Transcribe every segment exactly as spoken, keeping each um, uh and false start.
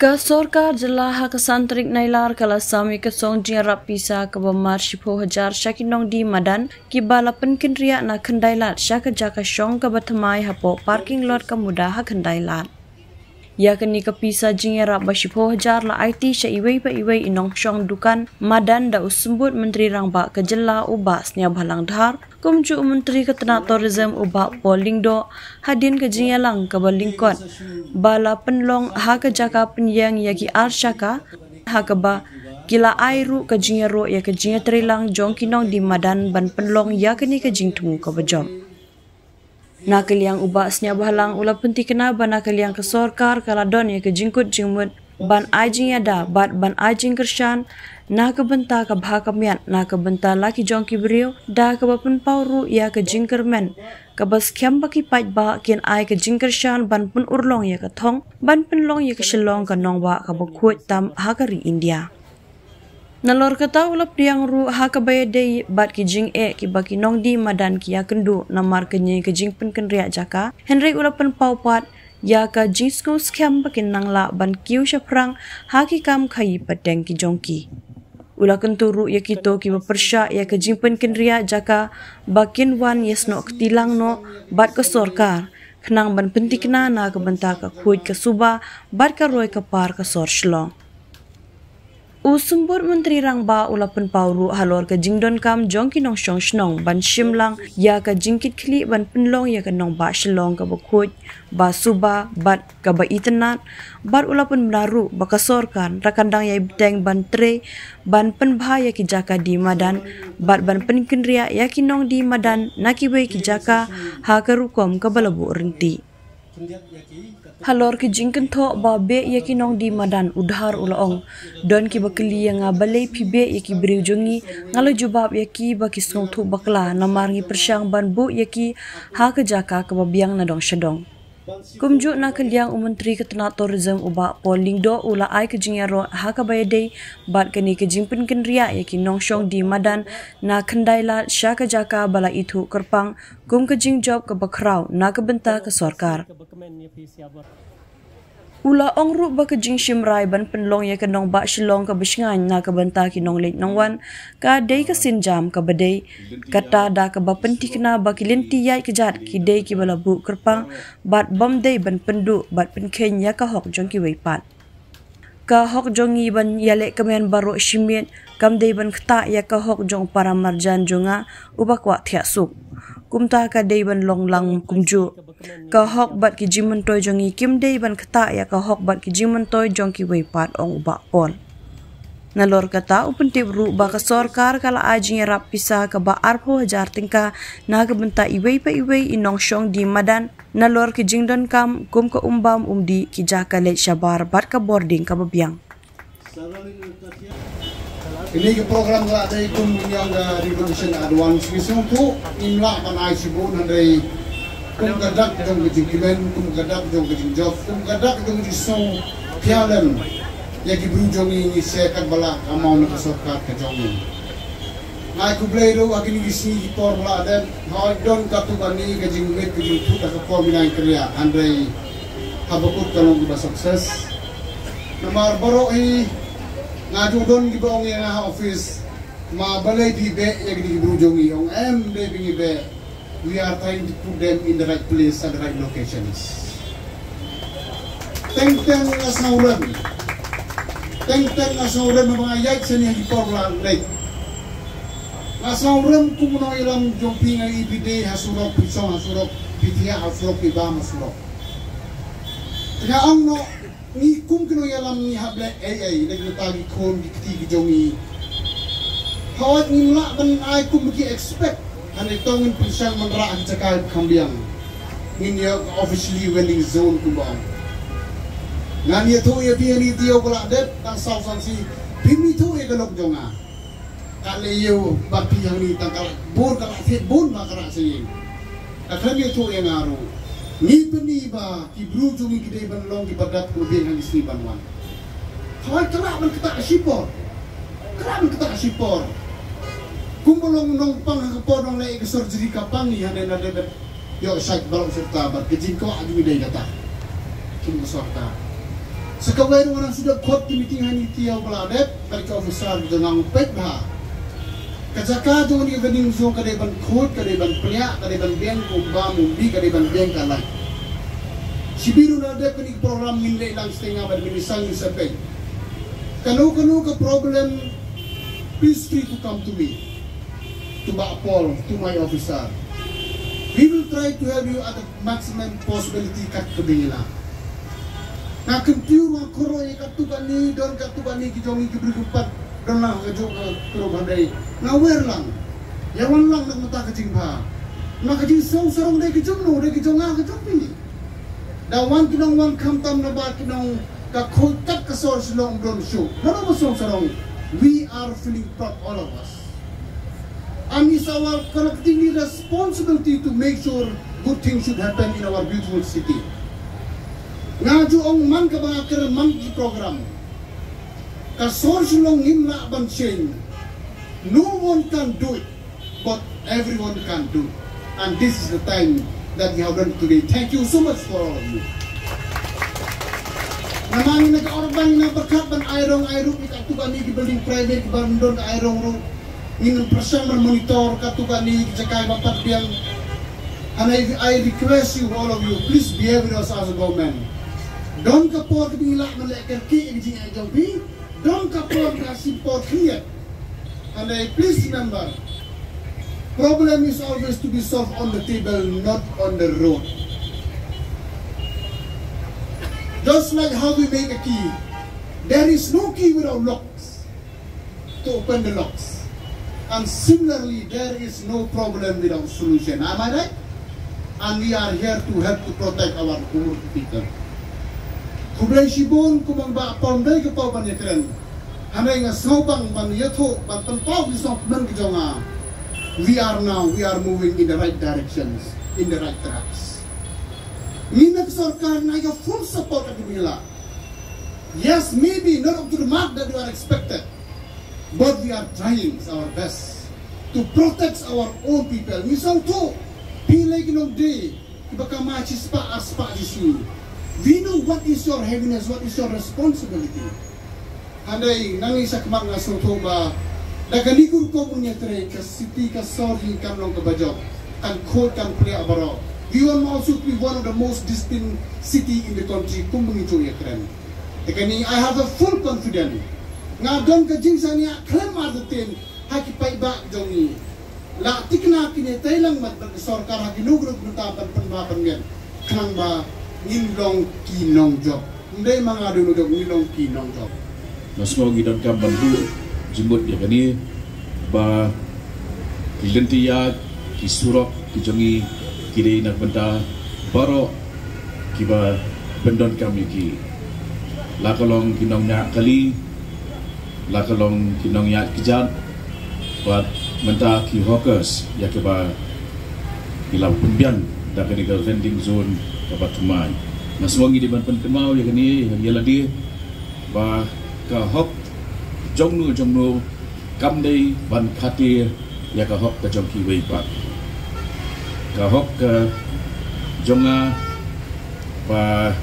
Ka sorkar jylla ha ka san tarik Nailar ka la sam ïa ka song jingïarap pisa kaba mar shiphew hajar sha ki nongdie madan kiba la pynkynriah na Khyndailad sha ka jaka shong kaba thymmai hapoh parking lot ka MUDA ha Khyndailad. Ïa kane ka pisa jingïarap ba shiphew hajar la aiti sha iwei pa iwei i nongshong dukan madan da u Symbud Myntri Rangbah ka jylla u Bah Sniawbhalang Dhar, kumjuh u Myntri ka tnat Tourism u Bah Paul Lyngdoh, hadien ka jingïalang kaba lyngkot ba la pynlong ha ka jaka pynïeng ïa ki ar shaka, ha kaba ki la ai ruh ka jingïaroh ïa ka jingïatreilang jong ki nongdie madan ban pynlong ïa kane ka jingthmu kaba jop. Na ka liang u Bah Sniawbhalang u la pynthikna ba na ka liang ka sorkar ka la don ïa ka jingkut jingmut ban ai jingïada bad ban ai jingkyrshan na ka bynta ka bha ka miat na ka bynta la ki jong ki briew, da kaba pynpaw ruh ïa ka jingkyrmen kaba skhem ba ki paidbah kin ai ka jingkyrshan ban pynurlong ïa ka thong, ban pynlong ïa ka Shillong ka nongbah kaba khuid tam ha ka ri India. Nalor kata u la pdiang ruh ha kaba ïadei bad ki jingeh kiba ki nongdie madan ki ïakynduh namar kane ka jingpynkynriah jaka, hynrei u la pynpaw pat ïa ka jingsngew skhem ba kin nang lah ban kiew shaphrang ha ki kam khaïi pateng ki jong ki. U la kyntu ruh ïa kito kiba pyrshah ïa ka jingpynkynriah jaka ba kin wan ïasnoh kti lang noh bad ka sorkar, khnang ban pynthikna na ka bynta ka khuid ka suba bad ka roi ka par ka sor Shillong. U Symbud Myntri Rangbah u la pynpaw ruh halor ka jingdonkam jong ki nongshong shnong ban shim lang ïa ka jingkitkhlieh ban pynlong ïa ka nongbah Shillong kaba khuid, ba suba bad kaba itynnad, bad u la pynbna ruh ba ka sorkar kan dang ïai bteng ban trei ban pynbha ïa ki jaka die madan bad ban pynkynriah ïa ki nongdie madan na kiwei ki jaka ha ka rukom kaba la buh ryntih. Halor ki jingkynthoh ba beh ïa ki nongdie madan, u Dhar u la ong, don kiba kylli ïa nga balei phi beh ïa ki briew jong ngi, nga la jubab ïa ki ba ki sngewthuh bakla namar ngi pyrshang ban buh ïa ki ha ka jaka kaba biang na dong sha dong. Kumjuh na ka liang u Myntri ka tnat Tourism u Bah Paul Lyngdoh u la ai ka jingïaroh ha kaba ïadei bad kane ka jingpynkynriah ïa ki nongshong die madan na Khyndailad sha ka jaka ba la ithuh kyrpang kum ka jingjop kaba khraw na ka bynta ka sorkar. U la ong ruh ba ka jingshim rai ban pynlong ïa ka nongbah Shillong kaba shngaiñ na ka bynta ki nongleit nongwan ka dei ka sienjam kaba dei, kata da kaba pynthikna ba ki lynti ïaid kjat ki dei kiba la buh kyrpang bad bym dei ban pynduh bad pynkheiñ ïa ka hok jong kiwei pat. Ka hok jong ngi ban ïaleh kmen baroh shi miet kam dei ban ktah ïa ka hok jong u para marjan jong nga uba kwah thiah suk. Kumta ka dei ban long lang kumjuh. Ka hok bad ki jingmyntoi jong ngi kim dei ban ktah ïa ka hok bad ki jingmyntoi jong kiwei pat, ong u Bah Paul. Nalor kata u pyntip ruh ba ka sorkar ka la ai jingïarap pisa kaba arphew hajar tyngka na ka bynta iwei pa iwei i nongshong die madan nalor ki jingdonkam kum ka umbam umdih, ki jaka leit shabar bad ka bording kaba biang. Kine ki program ka la dei kum ki ïa ka renovation advance, ngi sngewthuh ngim lah ban ai shibun, hynrei kum ka dak jong ka jingkmen, kum ka dak jong ka jingjop, kum ka dak jong ka jingsngew phiah lem ïa ki briew jong ngi, ngi share katba lah ka amount na ka sorkar ka jong ngi. Nga ai khublei ruh ha kine ki sngi ki por ba la dep, hooid don katto katne ka jingmit ka jingthut ha ka por ba ngi nang kynriah, hynrei haba kut ka long kaba success. Namar baroh hi nga ju don kiba ong ïa nga ha office, ma balei phi beh ïa kine ki briew jong ngi, ong em dei ba ngi beh. We are trying to put them in the right place at the right locations. Teng teng nga sngewrem. Teng teng nga sngewrem ba nga ïaid shane ha ki por ba la leit. Nga sngewrem kum u nongïalam jong phi, nga ïohi phi dei ha surok, phi shong ha surok, phi thiah ha surok, phi bam ha surok. Te nga ong noh, ngi kum ki nongïalam ngi hap leh ei ei na ki bynta ki khun ki kti ki jong ngi. Hooid ngim lah ban ai kum ki expect. Hynrei to ngin pynshang ban rah ha ki jaka kiba kham biang. Ngin ïoh ka officially vending zone kumba ong. Ngan ïathuh ïa phi hangne taïew ka la dep, tang saw san sngi phim ïathuh ïa ka lok jong nga. Ka la ïoh bad phi hangne tang ka la bun, ka la thied bun ba ka rah sha ïing. Ka khlem ïathuh ïa nga ruh. Ngi pyni ba ki briew jong ngi ki dei ban long kiba dap kaba biang ha ki sngi ban wan. Hooid ka lah ban ktah shipor. Ka lah ban ktah shipor. Kumba long nongpang ha ka por nongleh ïa ka surgery ka pang ïa hynrei na dei ban ïoh shait baroh surta bad ka jingkwah jong ngi dei kata. Kum ka sorkar. Sa kawei ruh nga nang shu dep khot ki meeting hangne, te ïa u ba la dep bad ki officer jong nga, u peit bha. Ka jaka jong kane ka vending zone ka dei ban khuid, ka dei ban pliah, ka dei ban biang ka umbam umbi, ka dei ban biang ka light. Shibun ruh la dep kane ka program, ngin leit lang shatei, nga bad Minister ngin sa peit. Kano kano ka problem, please free to come to me, to Bah Paul, to my officer. We will try to help you at the maximum possibility kat kaba ngi lah. Nga kyntiew, nga kyrpad ïa katto katne, don katto katne ki jong ngi ki briew ki kyrpad, don lang ha kajuh ka group, hynrei nga wer lang. Ïa wan lang na ka bynta ka jingbha. Na ka jingsngew sarong dei ka jong no, dei ka jong nga, ka jong phi. Da wan ki nong wan khamtam na ba ki nong ka khuid kat ka sor Shillong, don shuh. Mano ba sngew sarong. We are feeling proud, all of us. And it's our collectively responsibility to make sure good things should happen in our beautiful city. Nga ju ong man kaba nga kren man ki program. Ka sor Shillong ngim lah ban change. No one can do it, but everyone can do. And this is the time that we have done today. Thank you so much for all of you. Namar ngi na ka urban, ngi na pyrkhat ban ai rong ai ruh ïa katto katne ki building private kiba ym don ai rong ruh. Ngin pyrshang ban monitor katto katne ki jaka ba pat biang. And I, I request you, all of you, please behave yourselves as a government. Don ka por kaba ngi lah ban leh kyrkieh ïa ka jingeh jong phi. Don ka por ka shipor khyndiat. And I, please remember, problem is always to be solved on the table, not on the road. Just like how we make a key, there is no key without locks to open the locks. And similarly, there is no problem without solution. Am I right? And we are here to help to protect our poor people. Khublei shibun, kumba Bah Paul ym dei ka por ban ïakren. Hynrei nga sngewbang ban ïathuh, ban pynpaw ki sngewkmen ki jong nga. We are now, we are moving in the right directions, in the right tracks. Ngi na ka sorkar ngi ai ka full support ka jong ngi lah. Yes, maybe not up to the mark that you are expected. But we are trying our best to protect our own people. Ngi sngewthuh, phi lei ki nongdie kiba kama shispah arspah shi sngi. We know what is your heaviness, what is your responsibility. Hynrei nangne shakhmat nga sngewthuh ba da kane ka rukom ban ïatrei, ka city ka sor hi kan long kaba jop, kan khuid kan pliah baroh. We will also be one of the most disciplined city in the country, kumba ngi ju ïakren. Te kane I have a full confidence. Nga don ka jingshaniah khlem artatien ha ki paidbah jong ngi. La thikna kine tei lang mat bad ka sorkar ha kino kino ki bynta ban pynbha pynmiat. Khnang ba ngin long ki nongjop. Ym dei ma nga dei u nongjop, ngin long ki nongjop. Nga sngew ngi donkam ban buh jingmut ïa kane ba ki lynti ïaid, ki surok ki jong ngi ki dei na ka bynta baroh kiba pyndonkam ïa ki. La ka long ki nongñiah kali, la ka long ki nongñiah kjat, bad mynta ki hawkers ïa kiba ngi la pynbiang da kane ka vending zone kaba thymmai. Nga sngew ngi dei ban pynkynmaw ïa kane ïa lade ba ka hok jong no jong no kam dei ban khatii ïa ka hok ka jong kiwei pat. Ka hok ka jong nga ba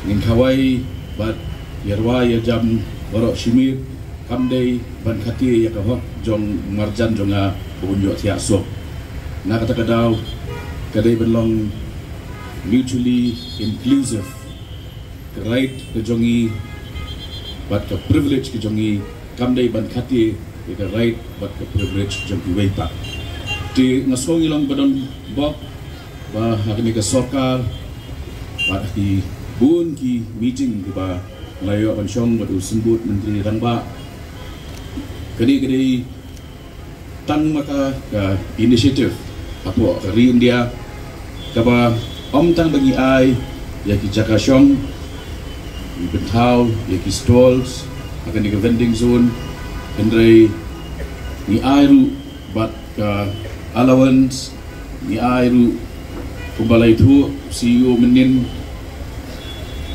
ngin khawai bad ïa rwai ïa jam baroh shi miet, kam dei ban khatii ïa ka hok jong marjan jong nga ba un ïoh thiah suk. Na kata ka daw ka dei ban long mutually inclusive. Ka right ka jong ngi bad ka privilege ka jong ngi kam dei ban khatii ïa ka right bad ka privilege jong kiwei pat. Te nga sngew ngi long ba don bok ba ha kane ka sorkar bad ha ki bun ki meeting kiba la ïoh ban shong bad u Symbud Myntri Rangbah. Kane ka dei tang ma ka, ka initiative hapoh ka ri India kaba ym tang ba ngi ai ïa ki jaka shong, ngi pynthaw ïa ki stalls ha kane ka vending zone, hynrei ngi ai ruh bad ka allowance, ngi ai ruh kumba la ïathuh C E O mynnin,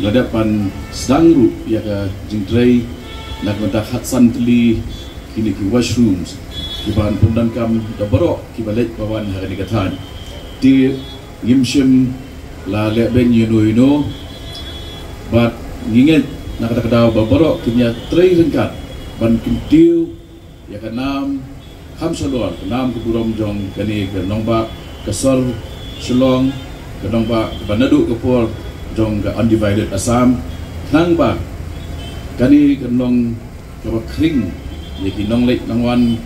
la dep ban sdang ruh ïa ka jingtrei na ka bynta khatsan tylli kine ki washrooms kiban pyndonkam da baroh kiba leit ba wan ha kane ka thaiñ. Te ngim shym la lehbeiñ ïano ïano bad ngi ngeit Na kata ka daw ba baroh kin ïatrei ryngkat ban kyntiew ïa ka nam kham shalor, ka nam ka burom jong kane ka nongbah ka sor Shillong, ka nongbah kaba naduh ka por jong ka undivided Assam, khnang ba kane kan long kaba khring ïa ki nongleit nongwan,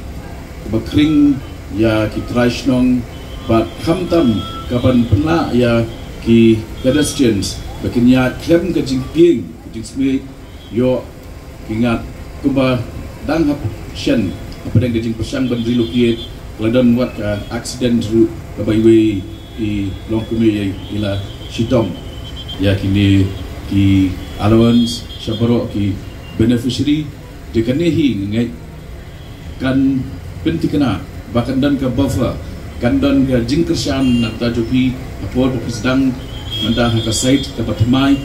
kaba khring ïa ki trai shnong, bad khamtam kaban pynlah ïa ki pedestrians ba kin ïaid khlem ka jingpieng ka jingsmit, ïoh ki ngat kumba dang hap shen hapdeng ka jingpyrshang ban relocate, la don wat ka accident ruh kaba iwei i longkmie ïa i la shitom ïa kine ki allowance sha baroh ki beneficiary. Te kane hi nga ngeit kan pynthikna ba kan don ka buffer, kan don ka jingkyrshan na ka bynta jong phi ha por ba phi sdang mynta ha ka site kaba thymmai,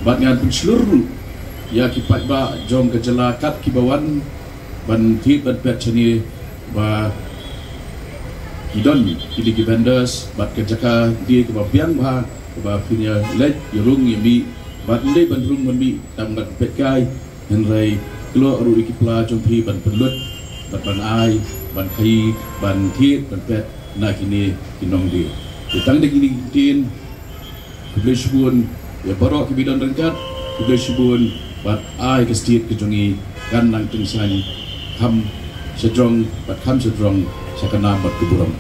bad ngan pynshlur ruh ïa ki paidbah jong ka jylla kat kiba wan ban thied ban peit shane ba ki don kine ki vendors bad ka jaka de kaba biang bha kaba phin ïa leit ïa rung ïa mih, bad ym dei ban rung ban mih tang ban peit kai, hynrei kloi ruh ïa ki pla jong phi ban pynlut bad ban ai ban khaïi ban thied ban peit na kine ki nongdie. Te tang da kine ki ktien, khublei shibun ïa baroh kiba don ryngkat, khublei shibun, bad ai ka state ka jong ngi kan nang tyngshaiñ kham shajrong bad kham shajrong sha ka nam bad ka burom.